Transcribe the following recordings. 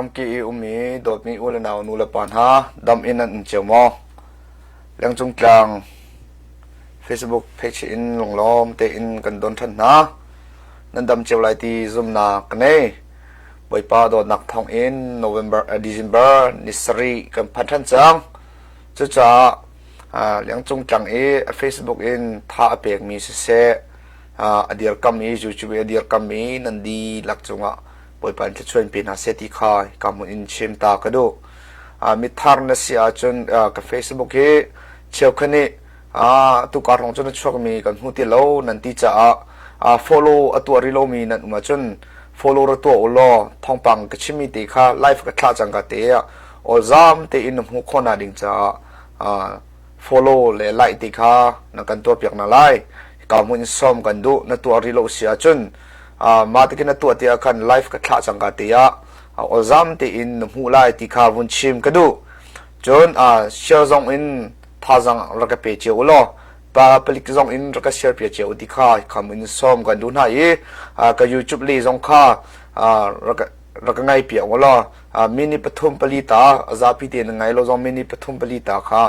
Ramki i ummi dawtmi u le nau nu le pa hna dam in nan um cio maw? Lengcung tlang Facebook page in lunglawm tein kan don ṭhan hna. Nan dam cio lai ti zumnak ka nei. Bawipa dawtnak thawng in November December ni sarih kan phan ṭhan cang. Cucaah lengcung tlang i Facebook in tha a pekmi siseh, a dirkam i YouTube i a dirkammi nan dihlak cungah Bawipa in thluachuah in pe hna seh ti kha ka hmun in chim ta ka duh. Mithar na si ahcun ka Facebook hi cheukhat nih tukar hrawng cun a chuakmi kan hmu ti lo nan ti caah follow a tuah rih lomi nan um ahcun follow ra tuah u law thawngpang ka chimmi te kha live ka thlah cang ka te ah awlzam tein na hmuh khawh ding caah follow le like ti kha na kan tuah piak na lai. Ka hmun in sawm kan duh na tuah rih lo si ahcun mah tikin na tuah tiah khan live ka thlah cang ka ti ah awlzam tein na hmuh lai ti kha vun chim ka duh. Cun share zong in thazang rak ka pe cio u law pa palik zong in rak ka share pia cio ti kha kham in sawm kan duh hna i ka YouTube le zong kha rak rak ka ngai piak u law mini pathum pali ta zapi te na ngai lo zong mini pathum pali ta kha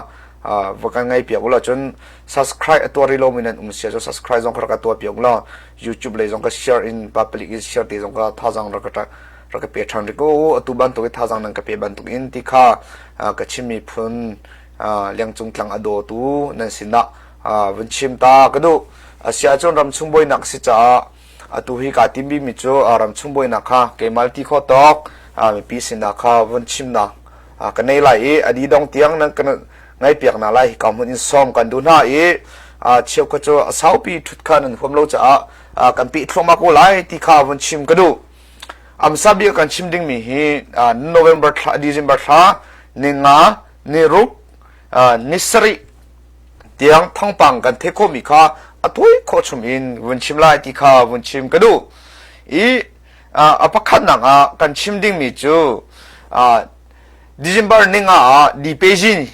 va kan ngai piak u law cun subscribe a tuah rih lomi nan um sia cu subscribe zong kha rak ka tuah piak u law YouTube lei zong ka share in public in share te zong ka thazang rak ka rak ka pe ṭhan rih ko atu bantuk i thazang nan ka pe bantuk in ti kha ka Chin miphun lengcung tlang a dawtu nan sinah vun chim ta ka duh. Asiahcun ramchung buainak si caah atu hi kaa tim bikmi cu ramchung buainak kha keimah ti khawh tawk mipi sinah kha vun chimnak ka nei lai i a didong tiang nan kan ngaipiak hna lai. Hika hmun in sawm kan duh hna i cheukhat cu a saupi ṭhut kha nan huam lo caah kan peh thluahmah ko lai ti kha vun chim ka duh. Amsa bia kan chim dingmi hi November thla, December thla ni nga, ni ruk, ni sarih tiang thawngpang kan theih khawhmi kha a tawi khawh chung in vun chim lai ti kha vun chim ka duh. I a pakhatnak ah kan chim dingmi cu December ninga ah Dipejin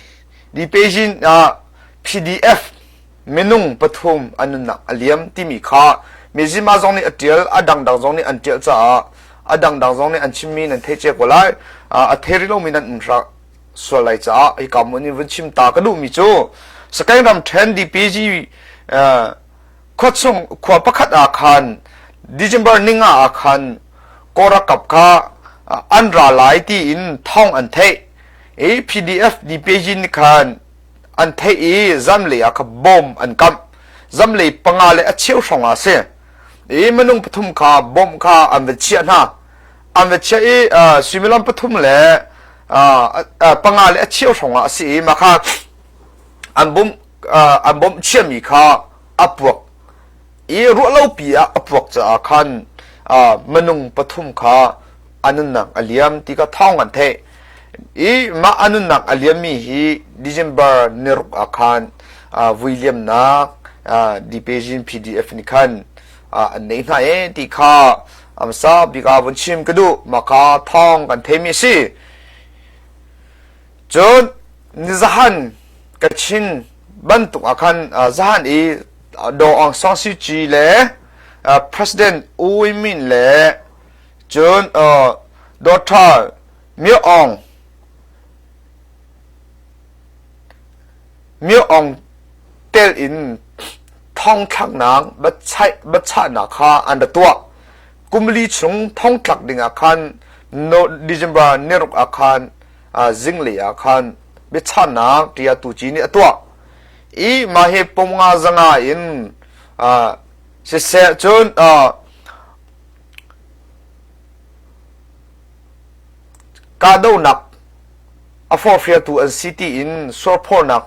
Dipejin ah PDF minung pathum an nunnak a liam timi kha Mizima zong nih a ṭial, a dangdang zong nih an ṭial caah a dangdang zong nih an chimmi nan thei cia ko lai. A thei rih lomi nan um hlah sual lai caah hika hmun in vun chim ta ka duhmi cu Sagaing ramṭhen DPG khuachung khua pakhat ah khan December ninga ah khan Kawl ralkap kha an ra lai tiin thawng an theih. I PDF DPG nih khan an theih i zamlei ah kha bom an kamh. Zamlei panga le a cheu hrawng ah a si. I minung pathum kha bom kha an va chiah hna. An va chiah i suimilam pathum le panga le a cheu hrawng ah a si i mah kha an bom an bawmh chiahmi kha a puak i ruahlopi ah a puak caah khan minung pathum kha a nunnak a liam ti kha thawng an theih. I mah a nunnak a liammi hi December niruk ah khan vui liamnak Dipejin PDF nih khan an neih hna e ti kha hmasa bik ah vun chim ka duh. Mah kha thawng kan theimi a si. Cun nizahan Kachin bantuk ah khan zahan i Daw Aung San Suu Kyi le President U Win Myint le cun Dr. Myo Aung Myo Aung tel in thongthlaknak biachahnak kha an ra tuah. Kumli chung thongtlak dingah khan December niruk ah khan zinglei ah khan biachannak tiah tuci nih a tuah. I mah hi pum nga zanga in siseh cun kahdohnak a forhfialtu an si tiin sualphawrnak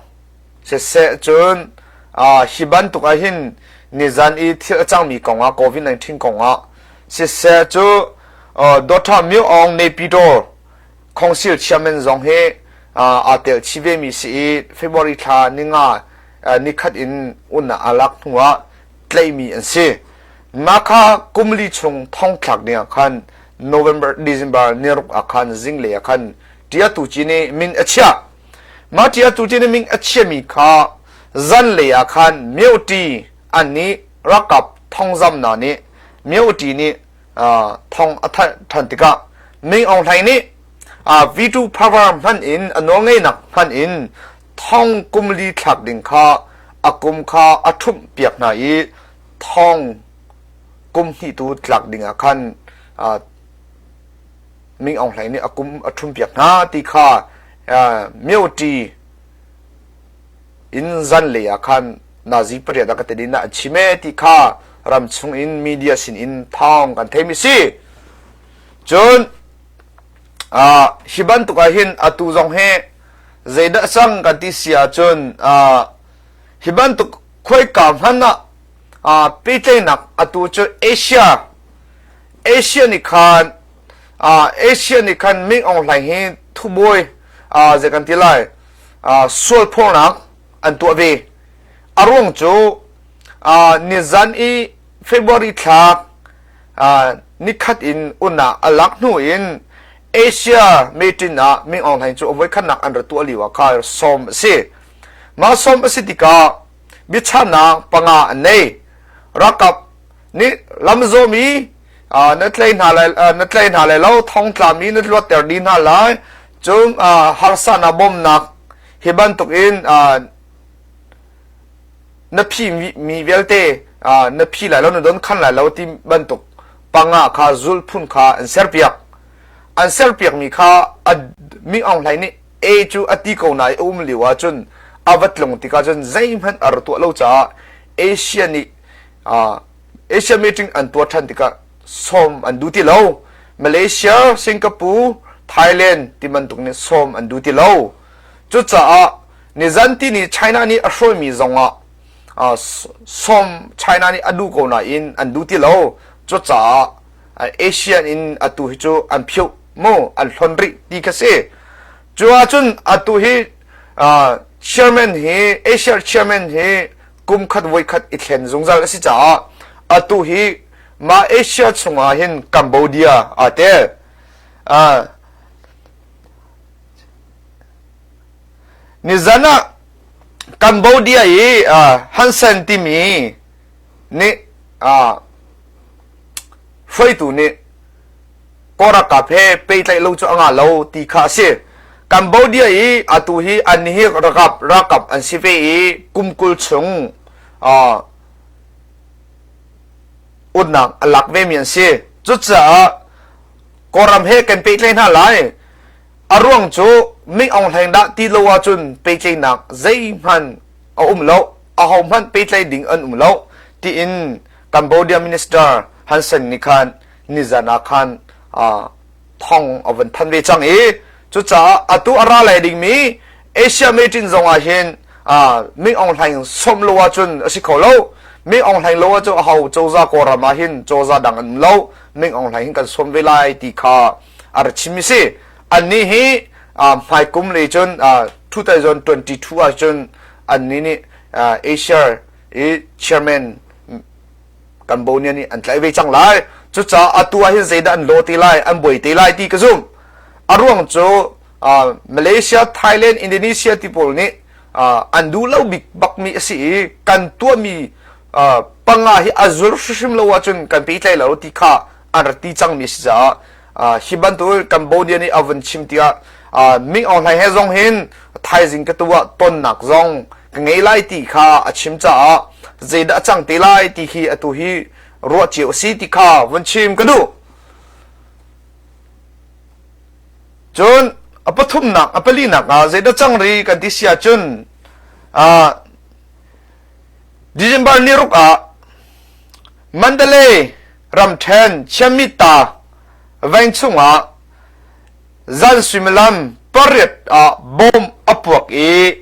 siseh cun hi bantuk ah hin nizan i thil a cangmi kongah COVID-19 kongah siseh cu Dr. Myo Aung Naypyidaw Council chairman zong hi aa tel chih vemi si i February thla ninga nikhat in un a lak hnu ah tlaihmi an si. Mah kha kumli chung thongthlak ding ah khan November December niruk ah khan zinglei ah khan Ṭiatu ci nih min a chiah. Mah Ṭiatu ci nih min a chiahmi kha zanlei ah khan Myoṭi an nih ralkap thongzamnak nih Myoṭi nih thong a thanh ṭhan tikah Ming Aung Hlaing nih. Veto power hman in a nawlngeihnak hman in thong kum li thlak ding kha a kum kha a ṭhumh piak hna i thong kum hnih tu tlak ding ah khan Ming Aung Hlaing nih a kum a ṭhumh piak hna ti kha myoṭi in zanlei ah khan nazi pariat ah ka tel in ah an chim ee ti kha ramchung in media sin in thawng kan theimi si. Cun hi bantuk ah hin atu zong hi zeidah cang kan ti si ahcun hi bantuk khuaika hmanh ah pehtlaihnak atu cu Asia Asia nih khan Asia nih khan Ming Aung Hlaing hi thubawi zei kan ti lai sualphawrnak an tuah ve. A ruang cu nizan i February thla nikhat in unah a lak hnu in Asia meeting ah Ming Aung Hlaing cu a voikhatnak an ra tuah lio ah kha sawm a si. Mah sawm a si tikah biachahnak panga an nei. Ralkap nih lamzawmi na tlai hna lai na tlai hna lai lo thongtlami na luatter dih hna lai cun harsana bawmnak hi bantuk in na phi mi vialte na phi lai lo na don khan lai lo ti bantuk panga kha zul phun kha an serpiak an serpiak mi kha mi Aung Hlaing nih A cu a ti ko na i a um lio ahcun a va tlung tikah cun zeihmanh a ra tuah lo caah Asia nih Asia meeting an tuah ṭhan tikah sawm an duh ti lo. Malaysia, Singapore, Thailand ti bantuk nih sawm an duh ti lo. Cucaah nizan tini China nih a hruaimi zongah sawm China nih a duh ko nain an duh ti lo. Cucaah Asian in atu hi cu an phiuh mu an hlon rih ti kha si. Cu ahcun atu hi chairman hi Asia chairman hi kum khat voi khat i thlen zungzal a si caah atu hi mah Asia chungah hin Cambodia aa tel. Nizan ah Cambodia i Hun Sen timi nih hruaitu nih Kawl ralkap he pehtlaih lo cu a ngah lo ti kha a si. Cambodia i atu hi an hi ralkap ralkap an si ve i kum 20 chung utnak a lak vemi an si. Cucaah Kawlram he kan pehtlaih hna lai. A ruang cu Ming Aung Hlaing dah ti lo ahcun pehtlaihnak zeihmanh a um lo. Ahohmanh pehtlaih ding an um lo tiin Cambodia Minister Hun Sen nih khan nizan ah khan thong a vun than ve cang i cucaah atu a ra lai dingmi Asia meeting zong ah hin Ming Aung Hlaing sawm lo ahcun a si kho lo. Ming Aung Hlaing lo ahcun aho cozah Kawlram ah hin cozah dang an um lo. Ming Aung Hlaing hin kan sawm ve lai ti kha a ra chim mi si. Annih hi hmaikum le cun 2022 ahcun annih nih Asia i chairman Cambodia nih an tlaih ve cang lai. Cucaah atu ah hin zeidah an law te lai, an buai te lai ti ka zumh. A ruang cu Malaysia, Thailand, Indonesia ti pawl nih an duh lo bik bakmi a si i kan tuahmi panga hi a zul hrimhrim lo ahcun kan pehtlaih lo ti kha an rak ti cangmi a si caah hi bantuk Cambodia nih a vun chim tikah Ming Aung Hlaing he zong hin thaizing ka tu ah tonnak zong ka ngei lai ti kha a chim caah zeidah a cang te lai ti hi atu hi ruah cio a si ti kha vun chim ka duh. Cun a pathumnak a palinak ah zeidah cang ri kan ti si ahcun December ni ruk ah Mandalay ramṭhen Chiamita veng chungah zan suimilam pariat ah bom a puak i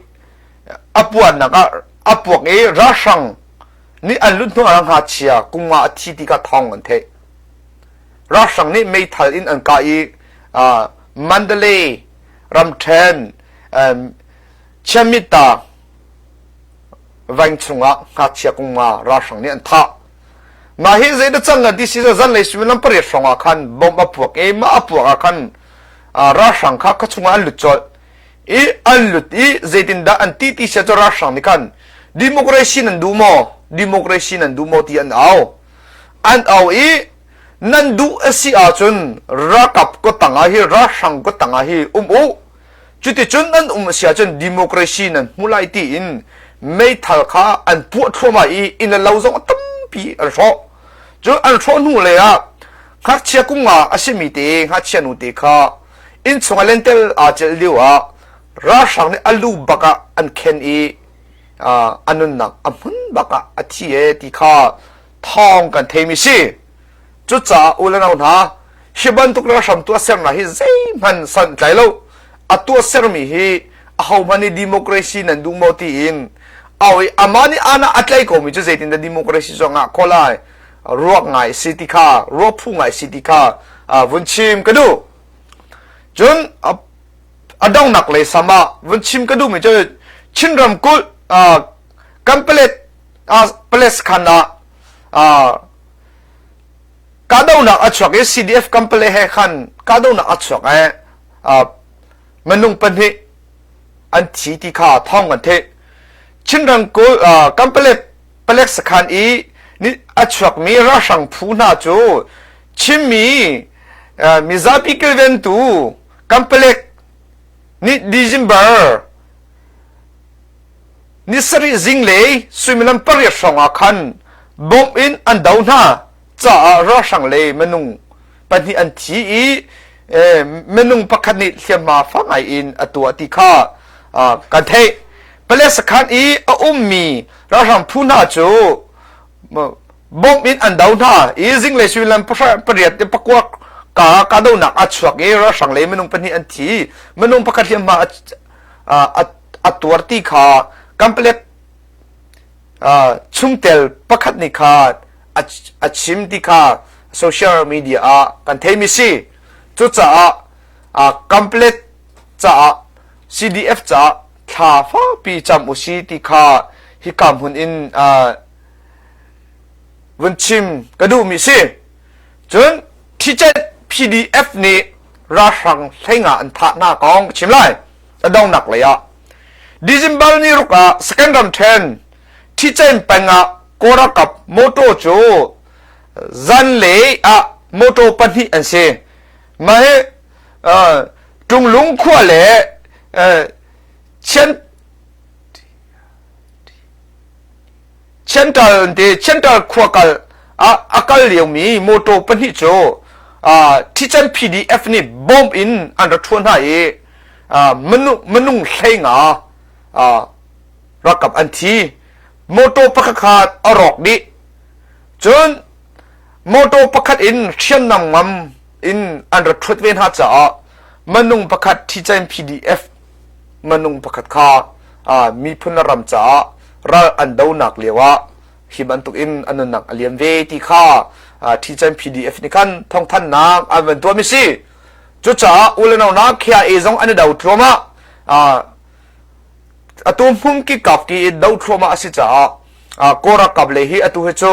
a puahnak ah a puak i ralhrang nih an lut hnu ah ngakchia kum nga a thi ti kha thawng an theih. Ralhrang nih meithal in an kah i Mandalay ramṭhen Chiamita veng chungah ngakchia kum nga ralhrang nih an thah. Mah hi zeidah cang kan ti si zanlei suimilam pariat hrawng ah khan bomb a puak i mah a puak ah khan ralhrang kha khua chungah an lut colh i an lut i zeitindah an ti ti sia cu ralhrang nih khan democracy nan duh maw democracy nan duh maw ti an au an au i. Nan duh a si ahcun ralkap kuttang ah hi ralhrang kuttang ah hi um u. Cuticun nan um a si ahcun democracy nan hmu lai tiin meithal kha an puah thluahmah i inn le lo zong a tampi an hrawh. Cu an hrawh hnu lei ah ngakchia kum nga a simi te ngakchia nu te kha innchung ah lentel aa celh lio ah ralhrang nih a lu bak ah an khen i a nunnak a hmun bak ah a thi e ti kha thawng kan theimi si. Cucaah u le nau hna, hi bantuk ralhram tuahsernak hi zeihmanh santlai lo. A tuahsermi hi ahohmanh nih democracy nan duh maw tiin au i amah nih ana a tlai komi cu zeitindah democracy cu a ngah khawh lai? Ruak ngai si ti kha, ruak phu ngai si ti kha vun chim ka duh. Cun a donghnak lei sam ah vun chim ka duhmi cu Chin ramkulh Kanpalet Palace khan ah kahdohnak a chuak i CDF company he khan kahdohnak a chuak i minung pahnih an thi ti kha thawng kan theih. Chin ramkulh Kanpalet palek sakhan i a chuakmi ralhrang phu hna cu Chinmi mizapi kilventu Kanpalet nih December Ni sarih zinglei suimilam pariat hrawngah khan bomb in an do hna caah ralhrang lei minung pahnih an thi i minung pakhat nih hliamhma fak ngai in a tuah ti kha kan theih. Palek sakhan i a ummi ralhrang phu hna cu bomb in an do hna i zinglei suimilam pariat pakua ka kahdohnak a chuak i ralhrang lei minung pahnih an thi minung pakhat hliamhma a tuar ti kha Kanpalet chungtel pakhat nih kha a chim ti kha social media ah kan theimi si. Cucaah Kanpalet caah CDF caah thla fakpi cam usi ti kha hika hmun in vun chim ka duhmi si. Cun Ṭhicet PDF nih ralhrang hleinga an thah hna kong ka chim lai. A donghnak lei ah December ni ruk ah second ramṭhen Ṭhicen peng ah Kawl ralkap motor cu zanlei ah motor pahnih an si. Mah hi Tunglung khua le Chian Central an ti Central khua kal ah a kal liomi motor pahnih cu Thican PDF nih bomb in an ra ṭhuah hna i minung hleinga ralkap an thi. Motor pakhat kha a rawk dih. Cun motor pakhat in hriamnam ngam in an ra ṭhuat ve hna caah minung pakhat Thican PDF minung pakhat kha miphun le ram caah ral an donak lio ah hi bantuk in a nunnak a liam ve ti kha Ṭhican PDF nih khan thawngthanhnak an van tuahmi si. Cucaah u le nau hna KIA zong an i do thluahmah. Atu hmung ki kap ki i do thluahmah a si caah Kawl ralkap lei hi atu hi cu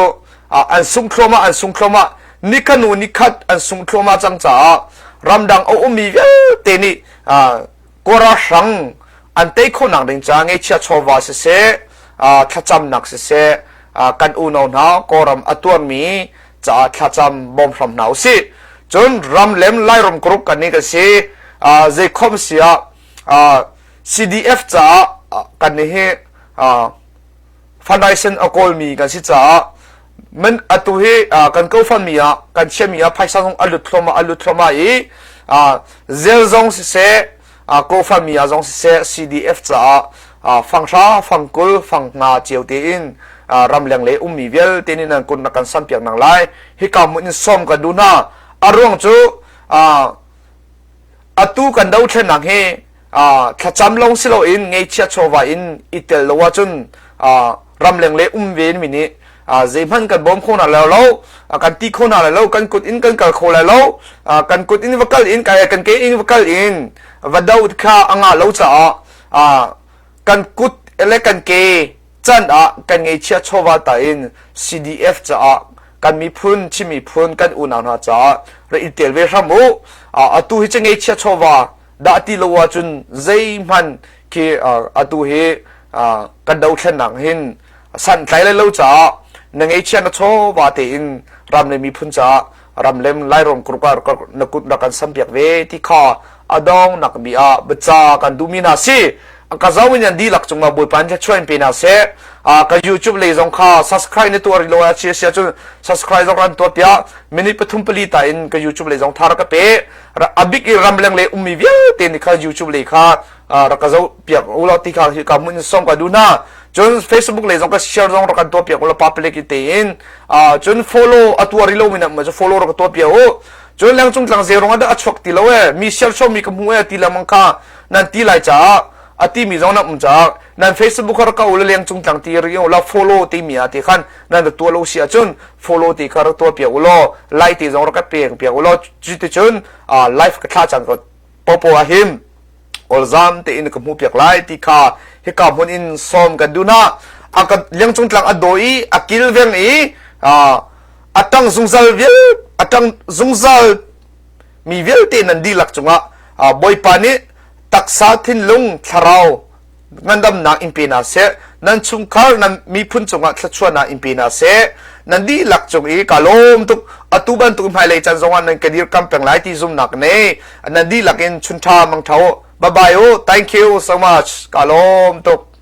an sung thluahmah an sung thluahmah nikhanu nikhat an sung thluahmah cang caah ramdang a ummi vialte nih Kawl ralhrang an tei khawhnak ding caah ngeihchiah chawva siseh thlacamnak siseh kan unau hna Kawlram a tuarmi caah thlacam bawm hram hna usih. Cun ramlem Lairam group kan nih kan si zeikhom si ah CDF caah kan nih hi fundraising a kawlmi kan si caah man atu hi kan kofan mi ah kan chiami ah phaisa zong a lut thluahmah a lut thluahmah i zel zong siseh kofan mi ah zong siseh CDF caah fanghra fangkul fangnga cio tein ramleng le ummi vialte nih nan kun na kan sampiak nang lai hika hmun in sawm kan duh hna a ruang cu atu kan dothlennak hi thlacam lawng si loin ngeihchiah chawva in i tel lo ahcun ramleng le um ve mi nih zeihmanh kan bawm kho hna lai lo kan ti kho hna lai lo kan kut in kan kal kho lai lo kan kut in va kal in kan ke in va kal in va do kha a ngah lo caah kan kut le kan ke can ah kan ngeihchiah chawva ta in CDF caah kan miphun Chin miphun kan unau hna caah ra i tel ve hram u atu hi cu ngeihchiah chawva dah ti lo ahcun zeihmanh khi atu hi kan dothlennak hin santlai lai lo caah na ngeihchiah na chawva tein ram le miphun caah. Ramlem Lairam group ah na kut rak kan sam piak ve ti kha a dong nak bi ah biaca kan duhmi hna si. Ka zong in an dihlak cungah Bawipa in thluachuah in pe hna seh. Ka YouTube lei zong kha subscribe na tuah rih lo ah sia sia cun subscribe zong ran tuah piah. Minute pathum pali ta in ka YouTube lei zong tha rak ka pe. A bik i ramleng lei ummi vialte nih kha YouTube lei kha rak ka zoh piak u law ti kha hi ka hmun in sawm ka duh hna. Cun Facebook lei zong ka share zong rak kan tuah piak u law public tein. Cun follow a tuah rih lomi na um follow rak ka tuah piak u. Cun lengcung tlang zeirong ah dah a chuak ti lo e mi share show mi ka hmu e ti lengmang kha nan ti lai caah a ti mi zong nan um caah nan Facebook ah rak ka u le lengcung tlang ti ri u la follow ti mi ah ti khan nan ra tuah lo si ahcun follow ti kha rak tuah piak u law like ti zong rak ka pek piak u law cuticun live ka thla cang ko popo ahim olzam tein ka hmu piak lai ti kha hika hmun in sawm kan duh na a ka lengcung tlang a daw i a kilveng i a tang zungzal vial a tang zungzal mi vialte nan dihlak cungah Bawipa nih taksa thinlung thlarau ngandamnak in pe hna seh nan chungkhar nan miphun cungah thluachuahnak in pe hna seh nan dihlak cung i ka lawm tuk atu bantuk hmailei caan zongah nan ka dirkam peng lai ti zumnak nei nan dihlak in chunṭha mangṭha u bye bye u thank you so much ka lawm tuk.